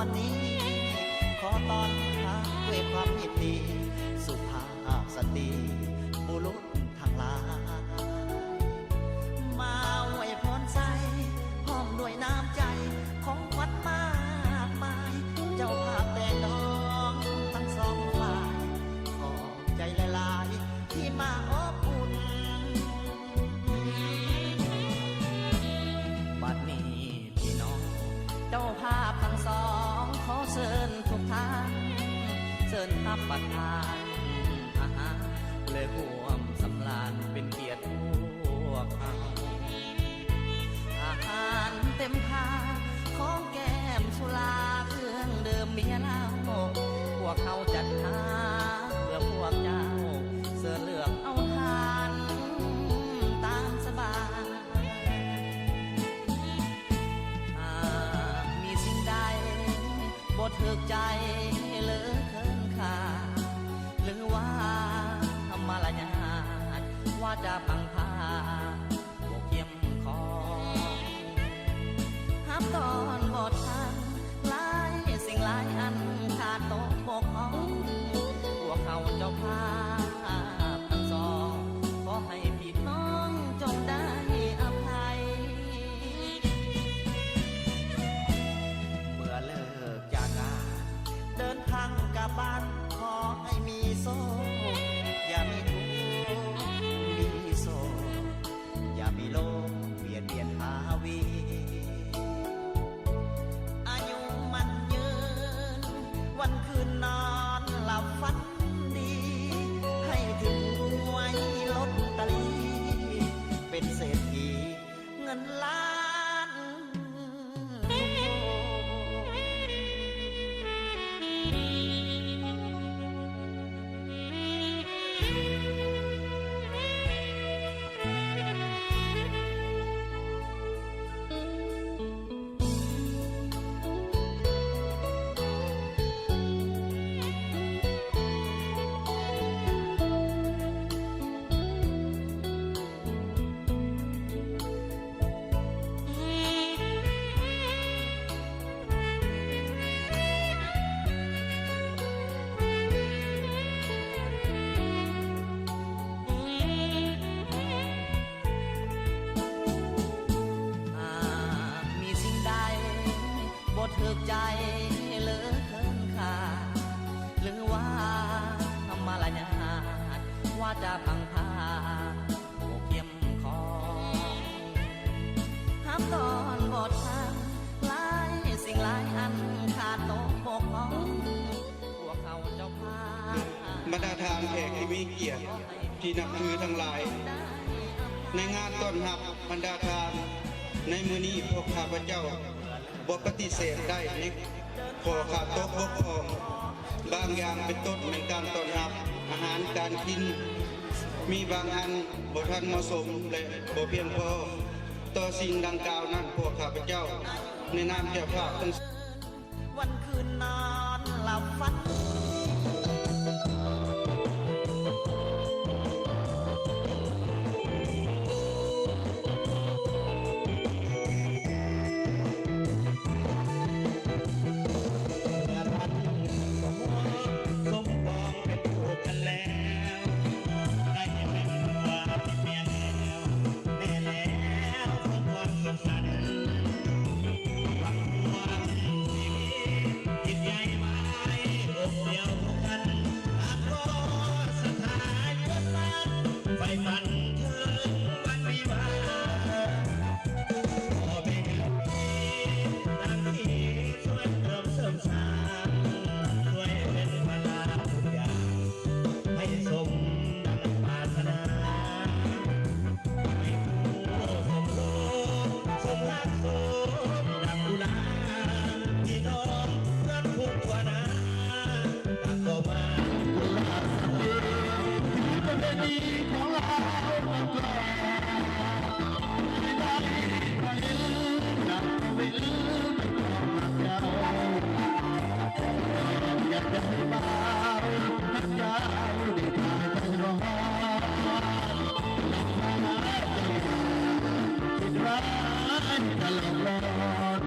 ວັນນີ້ຂໍຕ້ອນຮັບດ້ວຍຄວາມຍິນດີ ສຸພາບສະຕີບຸລຸດທັງຫຼາຍ ມາອວຍພອນໃສ່ ພ້ອມດ້ວຍນ້ຳໃຈ ຂອງຂວັນມາກມາຍ ເຈົ້າພາບແຕ່ງດອງທັງສອງຝ່າຍ ຂອບໃຈຫຼາຍໆ ທີ່ມາອົບອຸ່ນ ບັດນີ້ ພີ່ນ້ອງເຈົ້າພາບທັງສອງ ຂໍເຊີນທຸກທ່ານ ເຊີນຮັບປະທານອາຫານ ແລະຮ່ວມສຳລານເປັນກຽດພວກເຮົາ. ອາຫານເຕັມຖາດ ຂອງແກ້ມສຸລາ ເຄື່ອງດື່ມເບຍເຫຼົ້າ ພວກເຮົາຈັດຫາເພື່ອພວກເຈົ້າ ເຊີນເລືອກເອົາທານຕາມສະບາຍ. ຫາກມີສິ່ງໃດບໍ່ຖືກໃຈ ຫຼືເຂີນຄ້ານ ຫຼືວ່າມາລະຍາດ ວາຈາພັງພາ ບໍ່ກຽມຂອງ ຮັບຕ້ອນບໍ່ທັນ ຫຼາຍສິ່ງຫຼາຍອັນຂາດຕົກບົກຜ່ອງ ພວກເຮົາເຈົ້າພາບທັງສອງ ຂໍໃຫ້ພີ່ນ້ອງຈົ່ງໄດ້ອະໄພ. ເມື່ອເລີກຈາກງານ ເດີນທາງກັບບ້ານ ຂໍໃຫ້ມີໂຊກ ຢ່າມີທຸກ ມີໂສກ ຢ່າມີໂລກບຽດບຽນຫາວີ ອາຍຸໝັ້ນຍືນ ວັນຄືນນອນຫຼັບຝັນດີ ໃຫ້ຖືກຫວຍລົດຕະລີ ເປັນເສດຖີເງິນລ້ານ. ຫາກມີສິ່ງໃດບໍ່ຖືກໃຈ ຫຼືເຂີນຄ້ານ ຫຼືວ່າມາລະຍາດ ວາຈາພັງພາ ບໍ່ກຽມຂອງ ຮັບຕ້ອນບໍ່ທັນ ຫຼາຍສິ່ງຫຼາຍອັນຂາດຕົກບົກຜ່ອງ ພວກເຮົາເຈົ້າພາບ ບັນດາທ່ານແຂກທີ່ມີກຽດທີ່ນັບຖືທັງຫຼາຍ, ໃນງານຕ້ອນຮັບບັນດາທ່ານໃນມື້ນີ້ ພວກຂ້າພະເຈົ້າ ບໍ່ປະຕິເສດໄດ້ໃນຂໍ້ຂາດຕົກບົກຜ່ອງບາງຢ່າງ ເປັນຕົ້ນແມ່ນການຕ້ອນຮັບ, ອາຫານການກິນ ມີບາງອັນບໍ່ທັນເໝາະສົມ ແລະ ບໍ່ພຽງພໍ. ຕໍ່ສິ່ງດັ່ງກ່າວນັ້ນ ພວກຂ້າພະເຈົ້າໃນນາມເຈົ້າພາບທັງ ວັນຄືນນອນຫຼັບຝັນ ສມປອງເປັນຄູ່ກັນແລ້ວ ໄດ້ແມ່ນຜົວເປັນເມຍແລ້ວ ແນ່ແລ້ວ ສົມຄວນສົມສັນ ຫວັງຄວາມດີ ຈິດໃຈໄວ້ອົບດຽວກັນ ຫາກຂໍສັດທາເກີດມາ ໄຟຝັນເຖິງວັນວິວາ ຂໍເປັນເອຟຊີ ຕາມທີ່ຊ່ວຍເຕີມເສີມສ້າງ ຊ່ວຍເປັນພະລາທຸກຢ່າງ ໃຫ້ສົມດັ່ງປາດຖະໜາ ໃຫ້ຄູ່ສົມໂລກ ສົມຮັກສົມດັງອຸລາ ພີ່ນ້ອງເພື່ອນຄູ່ທົ່ວໜ້າ ຕັກຕໍ່ມາ ປະເພນີຂອງລາວມາກ່ອນ ໃຫ້ໄດ້ມາເຫັນ ຢາກມາເຫັນ ໄປຕ້ອງຮັກເຈົ້າ ຢາກຈະໃຫ້ບ່າວຮັກເຈົ້າໄດ້ຖ່າຍໄປຮອດ ລັກສະນະເຈົ້າຢ່າຄິດຮ້າຍຕະຫຼອດ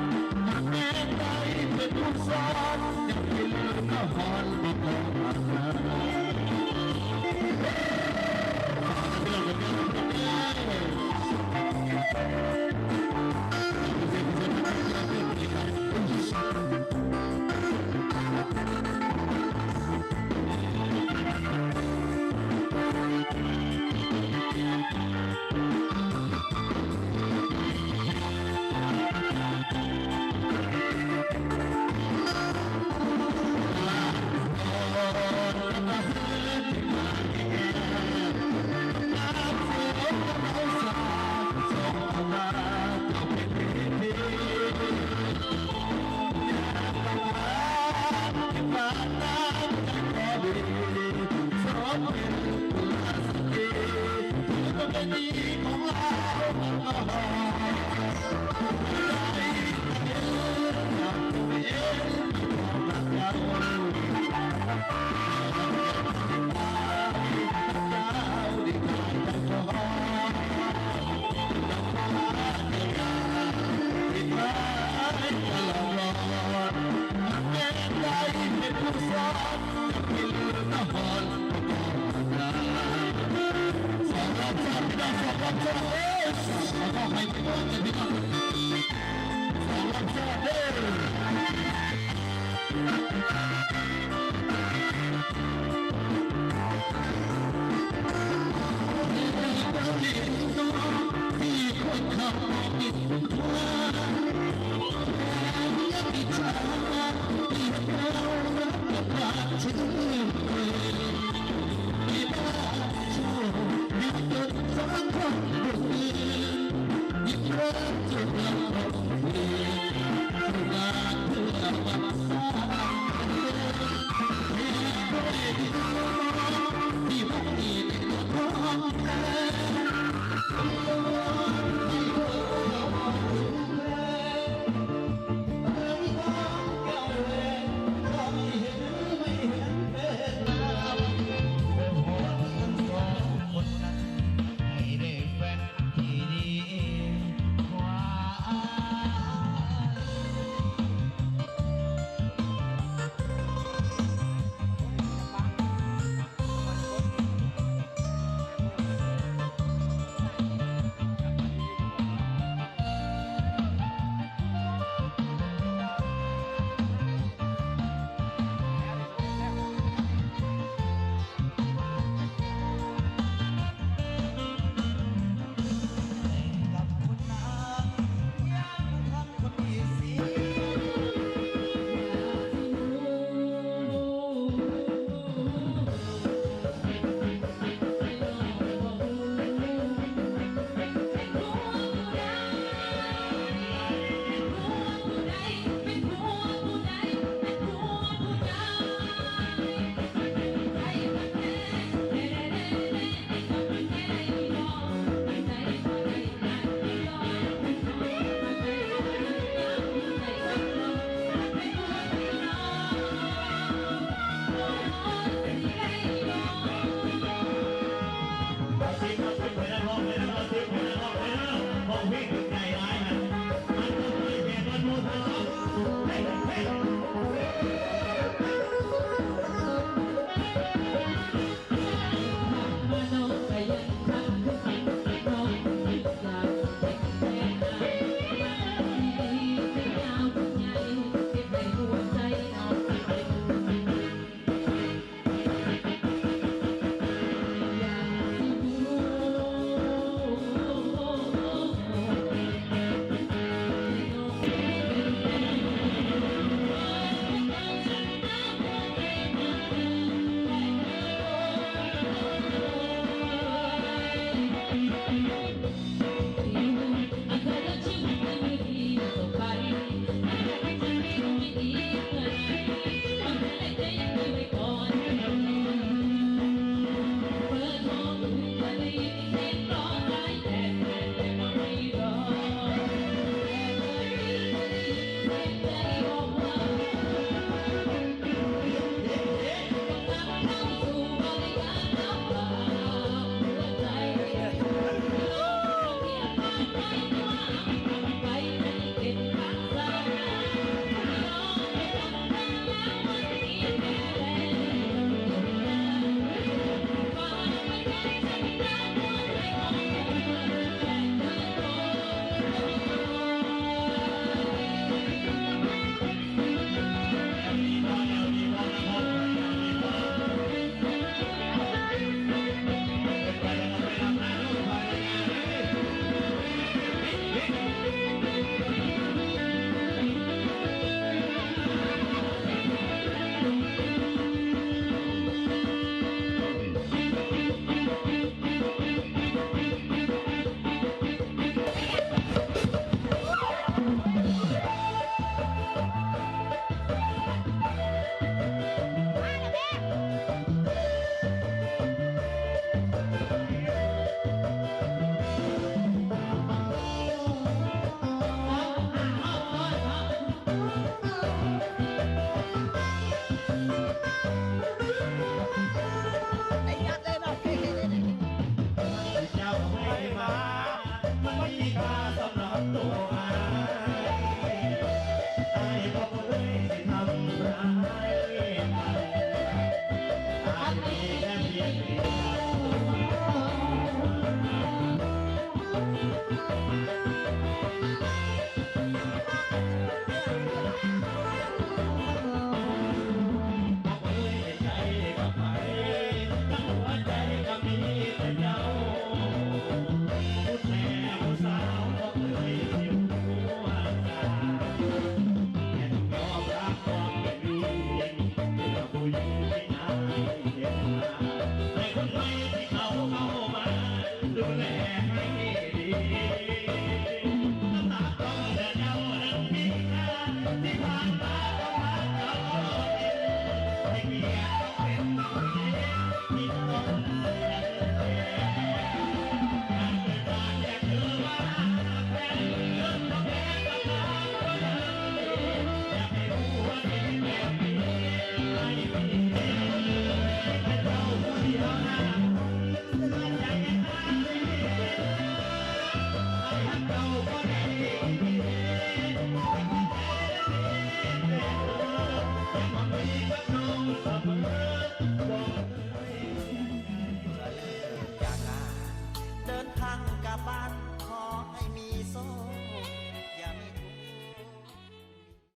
ຫາກແມ່ນໄດ້ເປັນ ສອງລອບຊ້ອນ ພີ່ນ້ອງ ສອງລອບຊ້ອນ ເອີ ຂໍອະໄພ ພີ່ນ້ອງ ສອງລອບຊ້ອນເດີ.